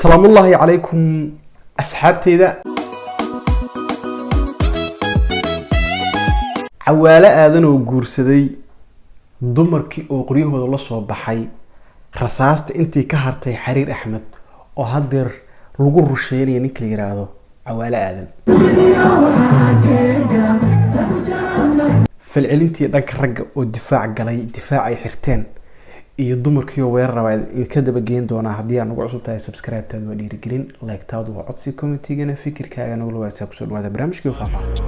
Salaamullaahi calaykum asxaabteyda. Cawaale Aadan oo guursaday dumarkii oo qoryahooda la soo baxay, rasaasta intii ka hartay Xariir Axmed oo haddeer lagu rusheynaya ninka la yiraahdo Cawaale Aadan. Falcelintii dhanka ragga oo difaac galay, difaac ay xirteen, iyo dumarkii oo weerar rabaa idinka dabageyn doonaa. Haddii aan ugu cusub tahay, subscribe-taadu waa dhiirigelin, like-taadu waa codsi, commentigana fikirkaaga nagula wadaagsaa. Kusoo dhawaada barnaamijkii oo faahfaahsan.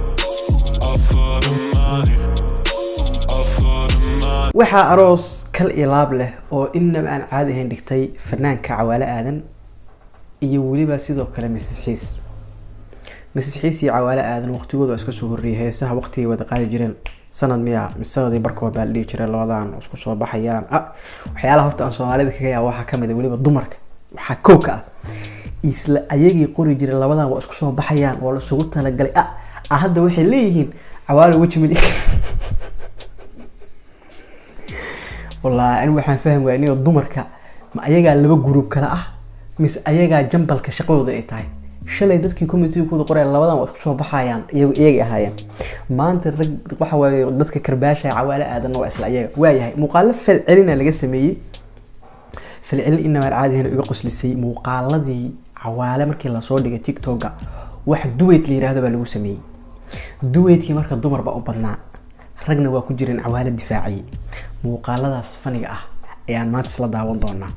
Waxaa aroos kal iyo laab leh oo inaba aan caadi ahayn dhigtay fanaanka Cawaale Aadan iyo weliba sidoo kale Mrs Xiis. Mrs Xiis iyo Cawaale Aadan waqtigooda waa iska soo horreeyay. Heesaha waqtigay wada qaadi jireen sanad miya misanadii barkood baa la dhihi jiray labadan isku soo baxayaan. Waxyaalaha horta aan Soomaalida kaga yaaba waxaa kamid ah, weliba dumarka waxaa kow ka ah, isla ayagii qori jiray labadan waa isku soo baxayaan, waa la isugu talagalay. Hadda waxay leeyihiin Cawaale weji mid. Wallaahi ani waxaan fahmi waayay aniga, dumarka ma ayagaa laba group kala ah mise ayagaa jambalka shaqadooda ay tahay? Shalay dadkii community kuwada qoraya labadan waa isku soo baxayaan iyagu iyagay ahaayeen, maanta rag waxa waaye dadka karbaashaya Cawaale Aadanna waa isla ayaga. Waayahay, muuqaalo falcelina laga sameeyey, falcelin inamaan caadi ahayn oo iga qoslisay. Muuqaaladii Cawaale markii lasoo dhigay TikToka, wax duet la yiraahdo baa lagu sameeyey. Duetkii marka dumar baa u badnaa, ragna waa ku jireen Cawaale difaaciyey. Muuqaaladaas faniga ah ayaan maanta isla daawan doonaa.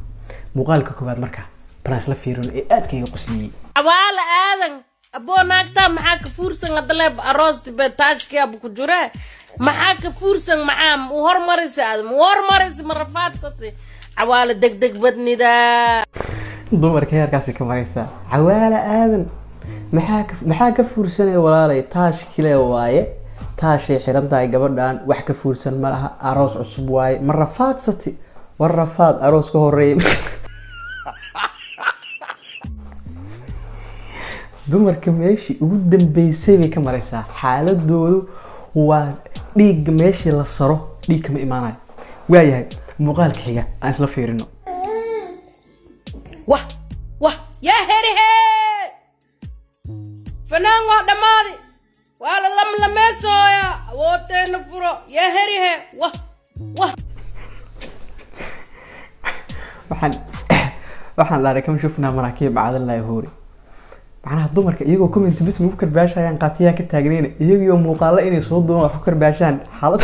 Muuqaalka koowaad marka banaan isla fiirino ee aadka iga qosliyey. Cawaale Aadan aboo, naagtaa maxaa ka fuursan? Hadaleeb aroosti be taashkiaba ku jure, maxaa ka fuursan? Maxaa mu hormarisa? Aad mu hormarisa, ma rafaadsatay? Cawaale degdeg badnidaa. Dumarka heerkaasi ka maraysaa. Cawaale Aadan maxaa ka fuursanaya walaalay? Taash kile waaye, taashay xiran tahay gabadhan, wax ka fuursan ma laha, aroos cusub waaye, ma rafaadsati? War rafaad aroos ka horeeya. Dumarka meeshii ugu dambeysay bay ka maraysaa xaaladoodu, waa dhiigga meeshii la saro dhiig kama imaanayo. Waayahay, muuqaalka xiga aan isla fiirino. Wah wah, yaa herihe, fanaan waa dhammaadi, waa la lamlameesooya, awoodeena furo, yaa herihe, wah wah. Waxaan dhahay kama shufnaa maraakiib macadalahi hoori. Macnaha dumarka iyagoo comment bis lagu karbaashayaan qaatiyaa ka taagnayna, iyagiyo muuqaalo inay soo duubaan wax ku karbaashaan xaalad.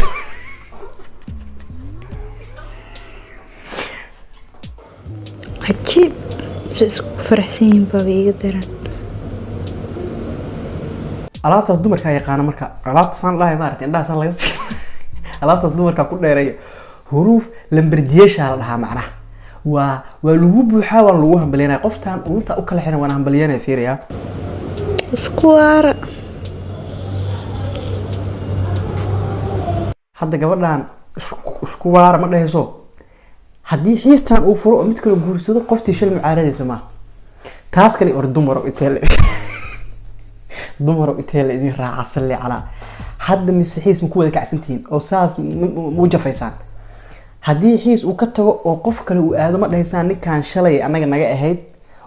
Cajiib, se isku faraxsan yihiin baaba iiga daran. Alaabtaas dumarkaa yaqaana. Marka alaabtaasaan dhahay maarata indhahaasaan laga sii alaabtaas dumarkaa ku dheereeyo huruuf lambardiyeeshaa la dhahaa. Macnaha waa lagu buuxaa, waan lagu hambalyanaya qoftaan uunta u kala xiran, waan hambalyanaya fiiriyaa. Isku waara. Hadda gabadhan isku waara ma dhehayso. Haddii xiistan uu furo oo mid kale guursado, qoftii shil mucaaradaysa maaha taas kale. War dumaro intee la dumaro intee la idin raaca? Salli calaa. Hadda mise xiis ma ku wada kacsantihiin oo saas ma u jafaysaan? Haddii xiis uu ka tago oo qof kale uu aado, ma dhahaysaan ninkan shalay annaga naga ahayd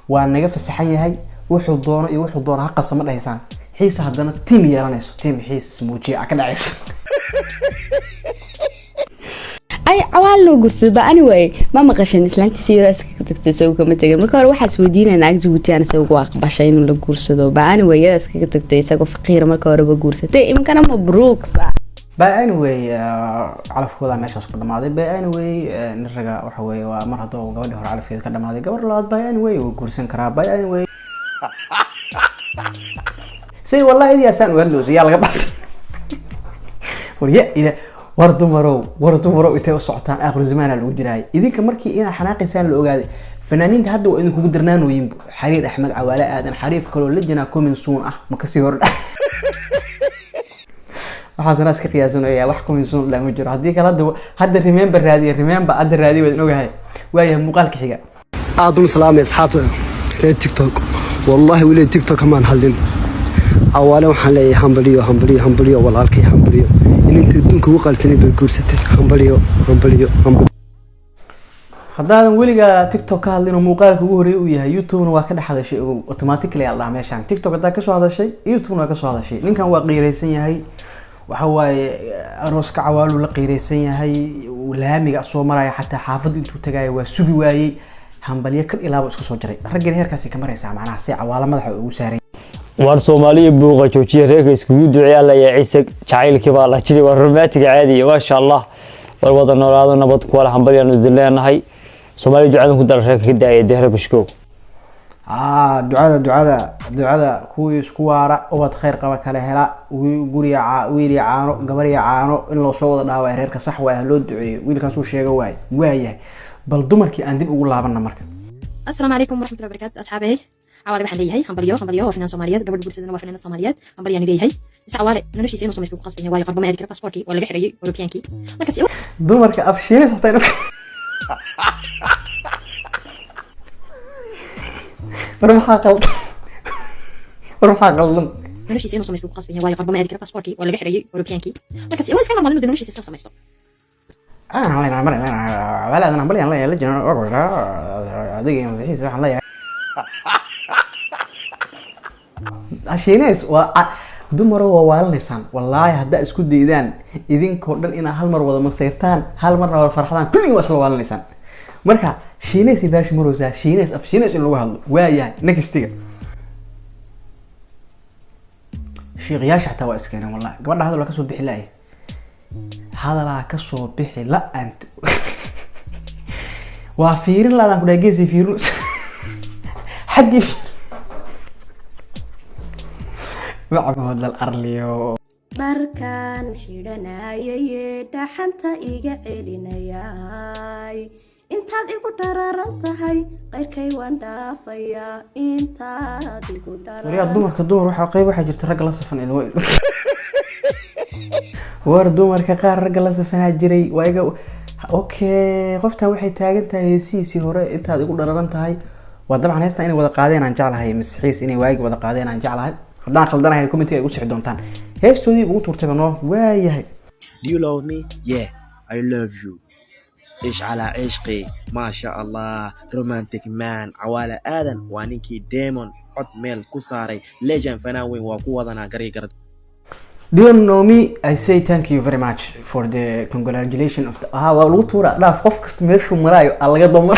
waa naga fasaxan yahay, wuxuu doono iyo wuxuu doono ha qaso? Ma dhahaysaan? Xiisa haddana tiim yeelanayso, tiim xiis ismuujiya ka dhacayso. Ay, Cawaal loo guursaday ba. Anyway, ma maqashan islaantiisa iyadoo iskaga tagtay, isagu kama tegin. Marka hore waxaa isweydiinaya naag Jabuutiyaan isagu waa aqbashay inuu la guursado ba. Anyway, iyada iskaga tagtay, isagoo faqiira marka horeba guursatay, iminkana mabruuksa. By anyway, calafkooda meeshaas ku dhamaaday. By anyway, nin raga waxa weeye waa mar hadduu gabadhii hore calafkeeda ka dhamaaday, gabar labaad by anyway wuu guursan karaa. By anyway, say wallahi idii asaan u hadlowso yaa laga baxsan. War ya ila, war dumarow, war dumarow, intay u socotaan? Aakhiru zamaana lagu jiraay. Idinka markii inaa xanaaqaysaan la ogaaday, fanaaniinta hadda waa idinkugu darnaanooyin. Xariir Axmed, Cawaale Aadan, xariif kaloo la jinaa coming soon ah ma kasii hor waxaasna iska qiyaasanaya. Wax coming soon dhaa ma jiro. Haddii kale hadda remember raadiya, remember hadda raadiya, waad ogahay. Waayahay, muuqaalka xiga. Aad un salaamay asxaabta reer TikTok. Wallahi weli TikTok kamaan hadlin. Cawaale waxaan leeyahay hambaliyo, hambaliyo, hambaliyo, walaalkay hambaliyo. Ininta adduunka ugu qaalisanayd bay guursatay. Hambaliyo, hambaliyo, hambaliyo. Haddaadan weligaa TikTok ka hadlin oo muuqaalka ugu horreeyay uu yahay, YouTube-na waa ka dhex hadashay, ogow, automatically aa la dhahaa meeshaan. TikTok haddaa kasoo hadashay, YouTube-na waa kasoo hadashay. Ninkan waa qiiraysan yahay. Waxa waaye arooska Cawaaluu la qiiraysan yahay. Uu laamiga soo maraya, xataa xaafadda intuu tagayo waa sugi waayey. Hambalyo kan ilaaba iska soo jaray. Raggina heerkaasay ka maraysaa, macnaha si Cawaalo madaxa ugu saaray. War Soomaaliya, buuqa joojiya, reerka iskugu duceeya. Alla yaa Ciise, jacaylkii baa la jiray, waa romantic caadiya, maasha Allah. War wada noolaado, nabad kuwala, hambalyaanu idin leenahay. Soomaaliya ducadan ku dara, reerka ka daaya dee, reer bashkow. Ducada, ducada, ducada. Kuwii isku waara, ubad khayr qaba kale hela, guriga wiil iyo caano, gabar iyo caano in loo soo wada dhaaway reerka. Sax waay, ha loo duceeyo. Wiilkaasuu sheega waay, waayahay. Bal dumarkii aan dib ugu laabana marka. Asalaamu calaykum waraxmatullahi wabarakaatu, asxaabey. Cawaale waxaan leeyahay hambalyo, hambalyo. Waa fanaan Soomaaliyeed, gabadha guursadana waa fanaanad Soomaaliyeed. Hambalyaan leeyahay. Ise Cawaale noloshiisa inuu samaysto ku qasban yahay, waayo qarbo ma aadi karo, baasaboorkii waa laga xidhayay Eurobiyaankii. Marka si Dumarka afshiilis hataa inuu war, maxaa qaldan? War maxaa qaldan? Noloshiisa inuu samaysto ku qasban yahay, waayo qarbo ma aadi karo, baasaboorkii waa laga xidhayay Eurobiyaankii. Marka si waa iska normal inuu dee noloshiisa iska samaysto. Adiga iyo masixiisa waxaan leeyahay Shiineys waa dumaro, waa waalinaysaan wallaahi. Haddaa isku daydaan idinkoo dhan inaa hal mar wada masayrtaan, hal marna wada farxadaan, kulligin waa isla waalinaysaan. Marka Shiineys ay baashi maraysaa, Shiineys, af Shiineys in lagu hadlo waayahay. Nextiga shiiqyaasha xataa waa iskeeneen wallahi. Gabadha hadal waa kasoo bixi la'ay, hadalaa kasoo bixi la-aant, waa fiirin laadaan ku dhahay. Geesay fiirin xaggii macabodal arliyo. Dharkaan xidhanayaye, dhaxanta iga celinayay, intaad igu dhararan tahay qayrkay waan dhaafayaa, intaad igu Waryaa dhararan. Dumarka, dumar waxaa qayb waxaa jirta ragga la safan ilmo. War dumarka qaar ragga la safanaa jiray waa iga. Okay, qoftan waxay taagan tahay heesihiisii hore, intaad igu dhararan tahay. Waa dabcan heestan inay wada qaadeen aan jeclahay, masixiis inay waagi wada qaadeen aan jeclahay. Haddaan khaldanahay, commentiga ay igu sixi doontaan. Heestoodii ugu tuurtayba noo waayahay. Do you love me? Yeah, I love you. إيش على عشقي، ما شاء الله، romantic man. Cawaale Aadan waa ninkii Demon cod meel ku saaray, legend, fanaan weyn, waa ku wadanaa gari garad. Do you know me? I say thank you very much for the congratulation of the waa lagu tuuraa. Dhaaf, qof kasta meeshuu maraayo aa laga damar.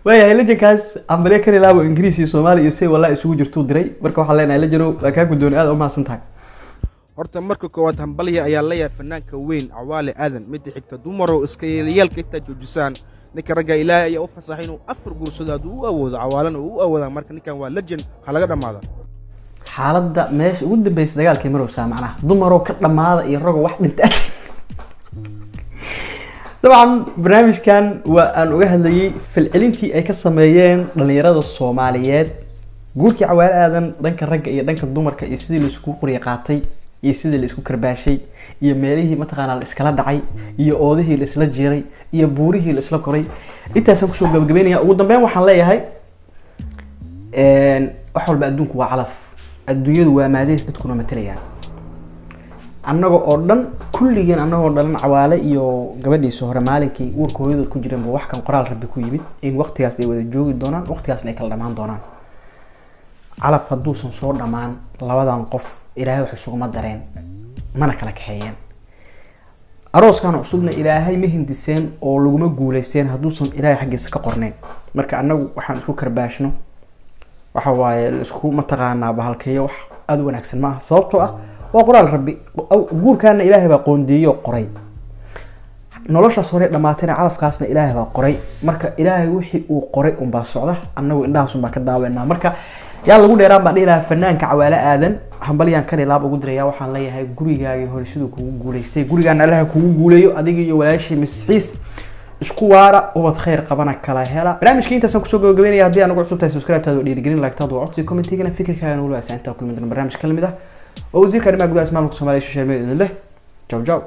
Waayahay, legendkaas ambalye kan ilaabo Ingiriis iyo Soomaali iyo say wallahi isugu jirtuu diray. Marka waxaan leenahay, legendow, waa kaa guddoon, aad u mahadsan tahay. Horta marka koowaad hambalya ayaa leeyahay fanaanka weyn Cawaale Aadan. Midda xigta, dumarow, iska yeelayaalka intaad joojisaan. Ninka ragga Ilaahay ayaa u fasaxay inuu afar guursado hadduu u awoodo, Cawaalana uu u awoodaa. Marka ninkan waa legend, ha laga dhammaada. Xaaladda meesha ugu dambeysay dagaalkii marowsaa, macnaha dumaroo ka dhammaada iyo rago wax dhinta. Dabcan barnaamijkan waa aan uga hadlayay falcelintii ay ka sameeyeen dhalinyarada Soomaaliyeed guurkii Cawaale Aadan, dhanka ragga iyo dhanka dumarka, iyo sidii laisku qorya qaatay iyo sidii la isku karbaashay iyo meelihii mataqaanaa la iskala dhacay iyo oodihii la isla jiray iyo buurihii la isla koray. Intaasaan kusoo gabagabeynaya. Ugu dambeyn waxaan leeyahay, wax walba adduunku waa calaf, adduunyadu waa maadeys, dadkuna matalayaan. Annaga oo dhan, kulligeen annagoo dhalan Cawaale iyo gabadhiisa hore maalinkii uurka hooyadood ku jireenba, wax kan qoraal Rabbi ku yimid in waqtigaas ay wada joogi doonaan, waqtigaasna ay kala dhamaan doonaan. Calaf hadduusan soo dhammaan, labadan qof Ilaahay wax isuguma dareen, mana kala kaxeeyeen. Arooskan cusubna Ilaahay ma hindiseen oo laguma guuleysteen hadduusan Ilaahay xaggiisa ka qornayn. Marka annagu waxaan isku karbaashno, waxa waaye la isku mataqaanaa bahalkeeyo, wax aada u wanaagsan ma aha, sababtoo ah waa qoraal Rabbi. Guurkaana Ilaahay baa qoondeeyey oo qoray, noloshaas hore dhammaatayna calafkaasna Ilaahay baa qoray. Marka Ilaahay wixii uu qoray unbaa socda, annagu indhahaas unbaa ka daawanaa. Marka yaa lagu dheeraan baan dhihi lahaa. Fanaanka Cawaale Aadan hambalyaan kan ilaab ugu diraya. Waxaan leeyahay, gurigaagii hore siduu kugu guuleystay, gurigaana Allaha kugu guuleeyo. Adiga iyo walaashii Misxiis isku waara, ubad khayr qabana kala hela. Barnaamijka intaasaan kusoo gabagabeynaya. Haddii aan ugu cusub tahay, subscribe-taada waa dhiirigelin, like-taadu waa codsi, commentigana fikirkaaga nagula waasa. Intaa kulmi doona barnaamij ka lamid ah oo wasiirka arrimaha gudaha ismaamulka Soomaaliya social media idin leh. Ciao ciao.